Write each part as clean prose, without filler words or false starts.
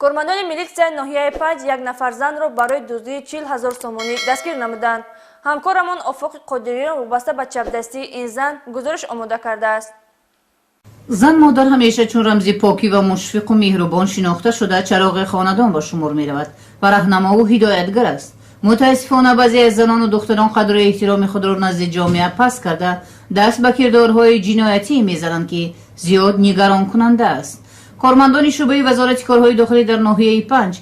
Кормандони милитсияи ноҳияи Панҷ як нафар занро барои дуздии 40 000 сомонӣ дастгир намуданд. Ҳамкорамон Офоқи Қодириён вобаста ба чапдастии ин зан гузориш омода кардааст. Зан, модар ҳамеша чун рамзи покӣ ва мушфиқу меҳрубон шинохта шуда, чароғи хонадон ба шумор меравад ва раҳнамову ҳидоятгар аст. Мутаассифона, баъзе аз занону духтарон қадру эҳтироми худро назди ҷомеа паст карда, даст ба кирдорҳои ҷиноятӣ мезананд, ки зиёд нигаронкунанда аст. Кормандони шӯъбаи Вазорати корҳои дохилӣ дар ноҳияи Панҷ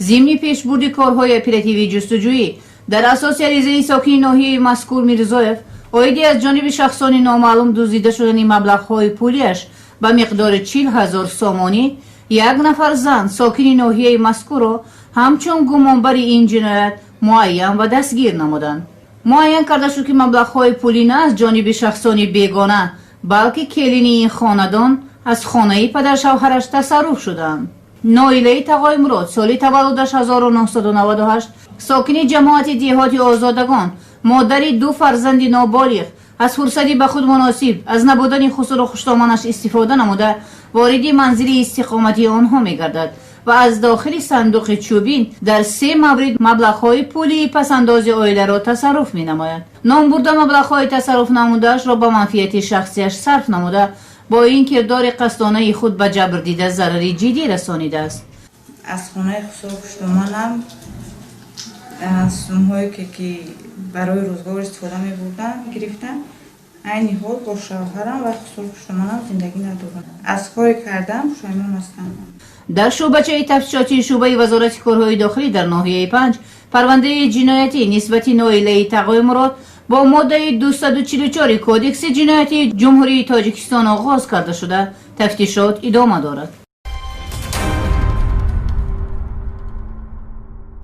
зимни пешбурди корҳои оперативии ҷустуҷӯӣ дар асоси аризаи сокини ноҳияи мазкур Мирзоев оиди аз ҷониби шахсони номаълум дуздида шудани маблағҳои пулиаш ба миқдори 40 000 сомонӣ, як нафар зан, сокини ноҳияи мазкурро ҳамчун гумонбари ин ҷиноят муайян ва дастгир намуданд. Муайян карда шуд, ки маблағҳои пулӣ на аз ҷониби шахсони бегона, балки келини ин хонадон аз хонаи падаршавҳараш тасарруф шуданд. Ноилаи Тағои соли таваллудаш 1998, сокини ҷамоати деҳоти Озодагон, модари ду фарзанди ноболиғ, аз фурсати ба худ муносиб аз набудани хусуру хуштоманаш истифода намуда, вориди манзили истиқоматии онҳо мегардад ва аз дохили сандуқи чӯбин дар се маврид маблағҳои пулии пасандози оиларо тасарруф менамояд. Номбурда маблағҳои тасарруф намудаашро ба манфиати шахсияш сарф намуда, бо ин кирдори қасдонаи худ ба ҷабрдида зарари ҷиддӣ расонидааст. Аз хонаи хусуру хуштоманам сумҳое ки барои рӯзгор истифода мебурдам, гирифтам. Айни ҳол бо шавҳарам ва хусуру хуштоманам зиндагӣ надорам. Аз коре кардам пушаймон ҳастам. Дар шӯъбачаи тафтишотии шӯъбаи Вазорати корҳои дохилӣ дар ноҳияи Панҷ парвандаи ҷиноятӣ нисбати Ноилаи Тағои бо моддаи 244 Кодекси ҷиноятии Ҷумҳурии Тоҷикистон оғоз карда шуда, тафтишот идома дорад.